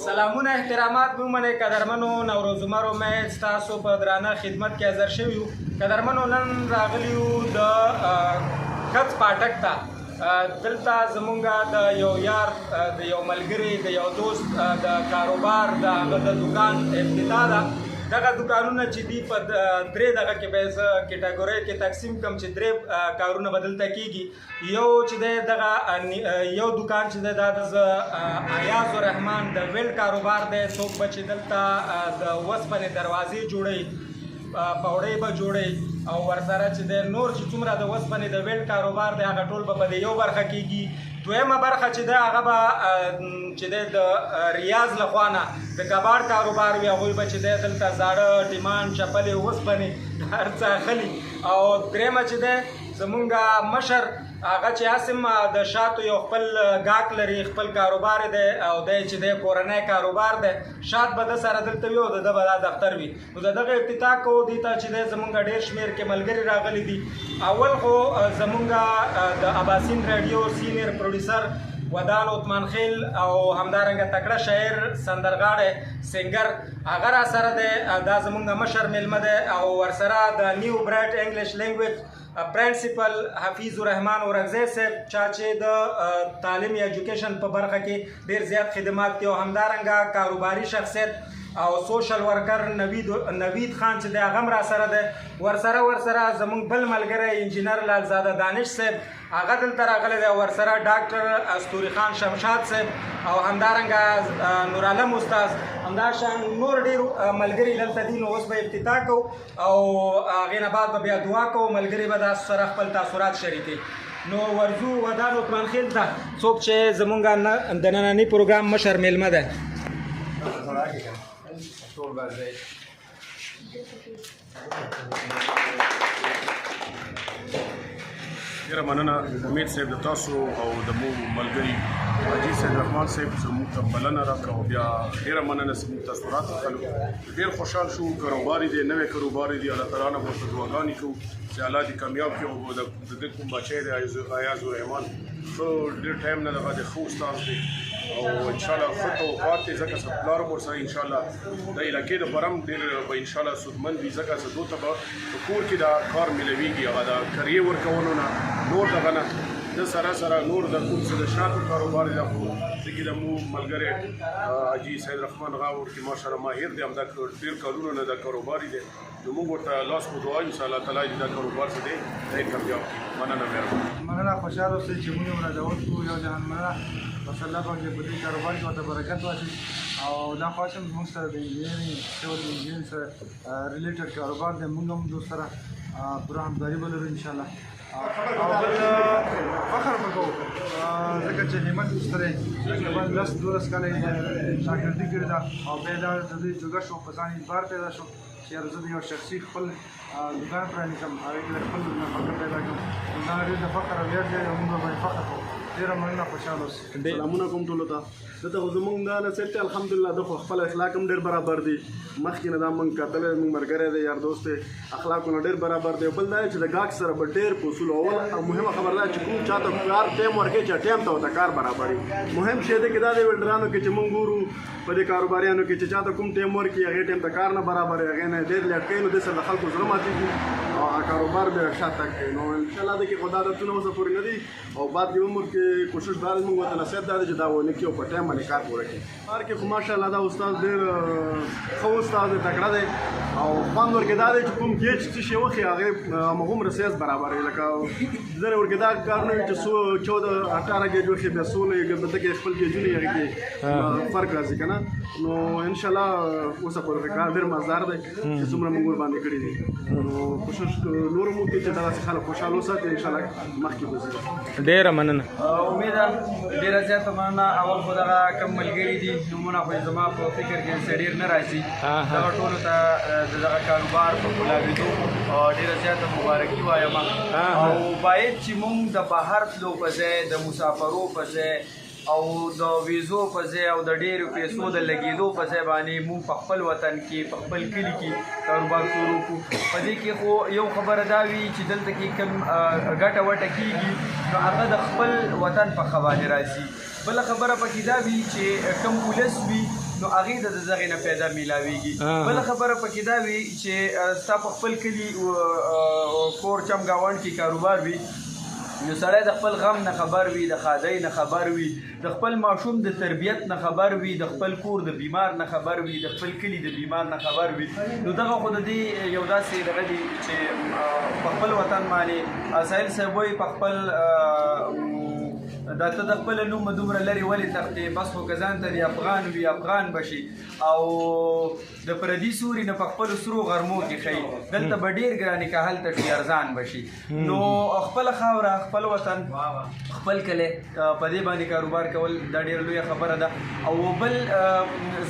سلامونه احترامات مې ومنئ قدرمنو. نوروز عمر امید ستاسو په درانه خدمت کې حاضر شوي یو. قدرمنو، نن راغلي یو د کڅ پاټک ته. دلته زمونږ د یو یار، د یو ملګري، د یو دوست د کاروبار، د هغه د دکان افتتاح ده. دغه دکانونه چې دي، په درې دغه کې به زه کټګورۍ کې تقسیم کم چې درې کارونه به دلته کیږي. یو چې دی دغه یو دکان چې دی، دا د ایاز الرحمن د ویل کاروبار دی. څوک به چې دلته د وسپنې دروازې جوړوي، پوړۍ به جوړوي او ورسره چې د نور چې څومره د وسپنې د ویل کاروبار دی، هغه ټول به په دې یو برخه کیږي. دویمه برخه چې ده، هغه به چې ده د ریاض له خوا نه د کباړ کاروبار وي. هغوی به چې ده دلته زاړه ټیمان، چپلې، وسپنې هر څه اخلي. او درېیمه چې ده، زمونږ مشر هغه چې اسم د شاتو یو خپل گاک لري، خپل کاروبار دی او دی چې دی کورنۍ کاروبار دی، شات به د سره دلته وي او د ده به دا دفتر وي. نو د دغه افتتاح کوو. دې ته چې دی زمونږ ډېر شمېر کې ملګري راغلي دي. اول خو زمونږ د اباسین رادیو senior producer ودان عثمان خیل او همدارنګه تکړه شاعر، سندرغاړی، singer هغه را سره دی. دا زمونږ مشر میلمه دی. او ورسره د New Bright English Language principal حفیظ الرحمن اورکزی صاحب، چا چې د تعلیم یا education په برخه کې ډیر زیات خدمات دي، او همدارنګه کاروباري شخصیت او social worker نوید خان چې دی، هغه هم را سره دی. ورسره زمونږ بل ملګری انجینر لالزاده دانش صاحب، هغه دلته راغلی دی. ورسره ډاکټر استوري خان شمشاد صاحب او همدارنګه نور عالم استاد، همداشان نور ډیر ملګري دلته دي. نو اوس به افتتاح کوو او هغې نه بعد به بیا دعا کوو. ملګري به تاسو سره خپل تاثرات شریکوي. نو ورځو ودان عثمان خیل ته، څوک چې زمونږ د ننني پروګرام مشر میلمه دی. ټول راځي. ډیره مننه امید صاحب د تاسو او د مو ملګري حاجي سید رحمان صاحب چې موږ ته بلنه راکړه، او بیا ډیره مننه چې موږ تاثرات وکړو. ډیر خوشحال شو. کاروبار دی، نوې کاروبار دی. الله تعالی نه ورته دعاګانې کوو چې الله دې کامیاب کړي. او د دې کوم بچی دی ایاز الرحمان، ښه ډیر ټایم نه دغه د ښه استاد دی او ان شاء الله ښه توقعات دی، ځکه چې پلار مور سره ان شاء الله د علاقې د پرم ډیر به ان شاء الله سودمند وي، ځکه چې دوی ته به په کور کې دا کار ملويږي. هغه د کریې ورکولو نه نور دغه نه د سره سره نور د کوم څه د شاتو کاروبار دی، خو ځکه د مو ملګری حاجي سید رحمان غاور کې ماشاءالله ماهر دی، همدا ډېر کلونه نه دا کاروبار دی. نو موږ ورته لاس په دعا یو چې الله تعالی دې دا کاروبار څه دی دی کامیاب کړي. مننه، مهرباني. مننه، خوشحاله اوسئ چې موږ یې راځول کړو. یو جهان مننه. بس الله پاک دې په دې کاروبار کې ورته برکت واچوي. او دا خواهش هم زموږ سره د engineering، civil engineering سره related کاروبار دی. موږ هم دوی سره پوره همکاري به لرو انشاءالله. او بل فخر به کوو، ځکه چې همت ستری تقریبا 10، 12 کاله یې شاګردي کړې ده او بیا دا د دوی جوګه شو، په ځان اعتبار پیدا شو چې یاره زه د یو شخصي خپل دکان پرانیزم، هغې کې د خپل نفقه پیدا کړم. نو دا ډېر د فخر او ویاړ ځای دی او موږ باندې فخر کوو. ډېره مننه، خوشحاله اوسئ. سلامونه کوم ټولو ته. دلته خو زمونږ دا نصیب دی الحمدلله. د خو خپل اخلاق هم ډېر برابر دي. مخکې نه دا مونږ کتلی، مونږ ملګری دی، یار دوست دی، اخلاقونه ډېر برابر دی. بل دا چې د ګاک سره به ډېر په اصولو. اول او مهمه خبره دا چې کوم چاته کار ټایم ورکوي، چې ټایم ته ورته کار برابر وي. مهم شی دی کې دا دی ویلډرانو کې چې مونږ ګورو، په دې کاروباریانو کې چې چاته کوم ټایم ورکړي، هغې ټایم ته کار نه برابر وي، هغې نه ډېر late کوي، نو دې سره د خلکو زړه ماتېږي او هغه کاروبار بیا شاته کوي. نو انشاءالله دې کې خو دا عادتونه اوسه پورې نه دي او بعد کې عمر کې کوشش دا دی، موږ ورته نصیحت دا دی چې دا ونه کړي او په ټایم باندې کار پوره کړي. کار کې خو ماشاءالله دا استاد ډېر ښه استاد دی، تکړه دی او خوند ورکې دا دی چې کوم ګیج څه شی وښي، هغې همغومره سایز برابر وي. لکه ځینې ورکې دا کارونه وي چې څو 14، 18 ګیج وښي، بیا 16 یې، دلته کې خپل ګیجونه یې هغې کې فرق راځي که نه. نو انشاءالله اوسه پورې کار ډېر مزدار دی چې څومره موږ ورباندې کړي دي. نو کوشش نور مو کې چې دغسې خلک خوشحاله وساتي، انشاءالله مخکې به ځي. ډېره مننه. امیده، ډېره زیاته مننه. اول خو دغه کم ملګري دي، نومونه خو یې زما په فکر کې څه ډېر نه راځي، دغه ټولو ته د دغه کاروبار په کولاوېدو ډېره زیاته مبارکي وایم. او باید چې موږ د بهر تلو په ځای، د مسافرو په ځای او د ویزو په ځای او د ډېرو پیسو د لګېدو په ځای باندې موږ په خپل وطن کې، په خپل کلي کې کاروبار شروع کړو. په دې کې خو یو خبره دا وي چې دلته کې کوم ګټه وټه کېږي، نو هغه د خپل وطن په ښه باندې راځي. بله خبره پکې دا وي چې کم ولس وي نو هغې ته د دغې نه پیدا میلاویږي. بله خبره پکې دا وي چې ستا په خپل کلي کور چم ګاونډ کې کاروبار وي، نو سړی د خپل غم نه خبر وي، د ښادۍ نه خبر وي، د خپل ماشوم د تربیت نه خبر وي، د خپل کور د بیمار نه خبر وي، د خپل کلي د بیمار نه خبر وي. نو دغه خو د دې یو داسې دغه دي چې په خپل وطن باندې ساحل صاحب وایي په خپل دا ته د خپل نوم دومره لرې ولې تښتې، بس خو که ځان ته دې افغان وي افغان به شي، او د پردي سوري نه په خپلو سرو غرمو کې ښیي، دلته به ډېر ګرانې که هلته شي ارزان به شي. نو خپله خاوره، خپل وطن، خپل کلی، په دې باندې کاروبار کول دا ډېره لویه خبره ده. او بل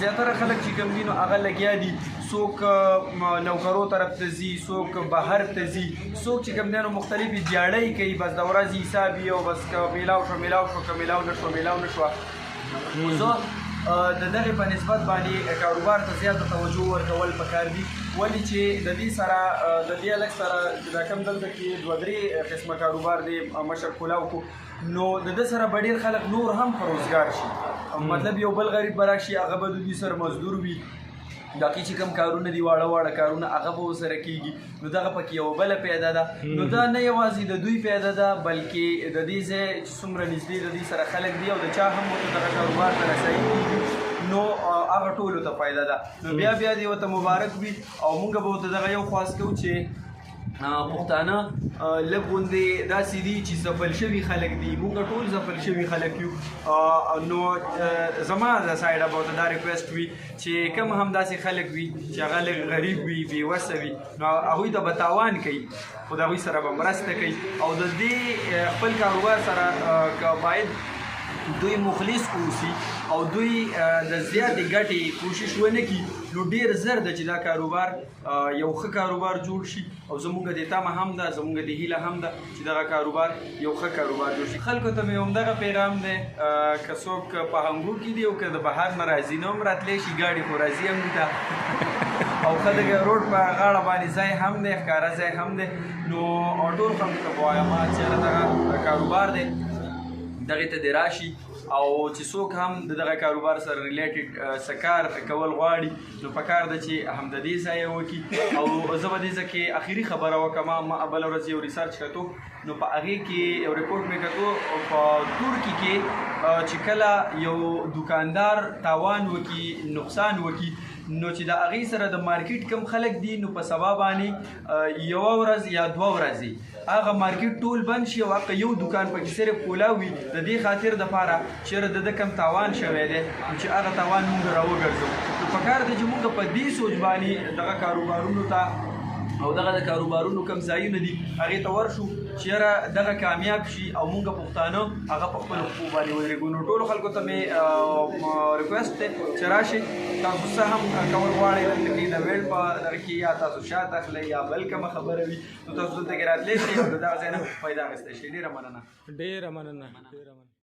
زیاتره خلک چې کوم دي نو هغه لګیا دي، څوک نوکرو طرف ته ځي، څوک بهر ته ځي، څوک چې کوم دی نو مختلفې دیاړۍ کوي، بس د ورځې حساب یې او بس که میلاو شو میلاو شو، که میلاو نه شو میلاو نه شوه. زه د دغې په نسبت باندې کاروبار ته زیاته توجه ورکول پکار دي، ولې چې د دې سره د دې هلک سره چې دا کوم دلته کې دوه درې قسمه کاروبار دی مشر کولاو کو، نو د ده سره به ډېر خلک نور هم په روزګار شي. مطلب یو بل غریب به راشي، هغه به د دوی سره مزدور وي، باقي چې کوم کارونه دي واړه واړه کارونه هغه به ورسره کېږي. نو دغه پکې یوه بله پیدا ده. نو دا نه یوازې د دوی پیدا ده، بلکې د دې ځای چې څومره نږدې د دوی سره خلک دي او د چا هم ورته دغه کاروبار ته رسایي کېږي، نو هغه ټولو ته فایده ده. نو بیا بیا دې ورته مبارک وي، او موږ به ورته دغه یو خواست کوو چې پښتانه لږ غوندې داسې دي چې ځپل شوي خلک دي، موږ ټول ځپل شوي خلک یو. نو زما د سایډه به ورته دا ریکویسټ وي چې کوم هم داسې خلک وي چې هغه لږ غریب وي، بې وسه وي، نو هغوی ته به تاوان کوي، خو د هغوی سره به مرسته کوي، او د دې خپل کاروبار سره که باید دوی مخلص اوسي او دوی د زیاتې ګټې کوشش ونه کړي، نو ډېر زر ده چې دا کاروبار یو ښه کاروبار جوړ شي. او زموږ د تمه هم ده، زموږ د هیله هم ده چې دغه کاروبار یو ښه کاروبار جوړ شي. خلکو ته مې همدغه پیغام دی، که څوک په هنګو کې دي او که د بهر نه راځي، نه هم راتلی شي، ګاډي خو راځي هم ته، او ښه د روډ په غاړه باندې ځای هم دی، ښکاره ځای هم دی. نو ټول خلکو ته به وایم چې دغه کاروبار دی دغې ته دې راشي، او چې څوک هم د دغه کاروبار سره ریلیټډ څه کار کول غواړي نو پکار ده چې هم د دې ځایه وکړي. او زه به دې ځای کې اخري خبره وکړم، ما بله ورځ یو ریسرچ کتو، نو په هغې کې یو رپورټ مې کتو، په ترکي کې چې کله یو دکاندار تاوان وکړي، نقصان وکړي، نو چې د هغې سره د مارکیټ کم خلک دي، نو په سبا باندې یوه ورځ یا دوه ورځې هغه مارکیټ ټول بند شي، او هغه یو دکان پکې صرف کولاو وي، د دې خاطر دپاره چې د ده کم تاوان شوی دی، نو چې هغه تاوان موږ راوګرځو. نو پکار دی چې موږ په دې سوچ باندې دغه کاروبارونو ته او دغه د کاروبارونو کم ځایونه دي هغې ته ورشو چې یاره دغه کامیاب شي او موږ پښتانه هغه په خپلو پښو باندې ودرېږو. نو ټولو خلکو ته مې ریکویسټ دی چې راشئ، تاسو څه هم کول غواړئ دلته کې د ویل په دغه کې، یا تاسو شات اخلئ یا بل کومه خبره وي، نو تاسو دلته کې راتلی شئ او د دغه ځای نه فایده اخیستی شئ. ډېره مننه. ډېره مننه، ډېره مننه.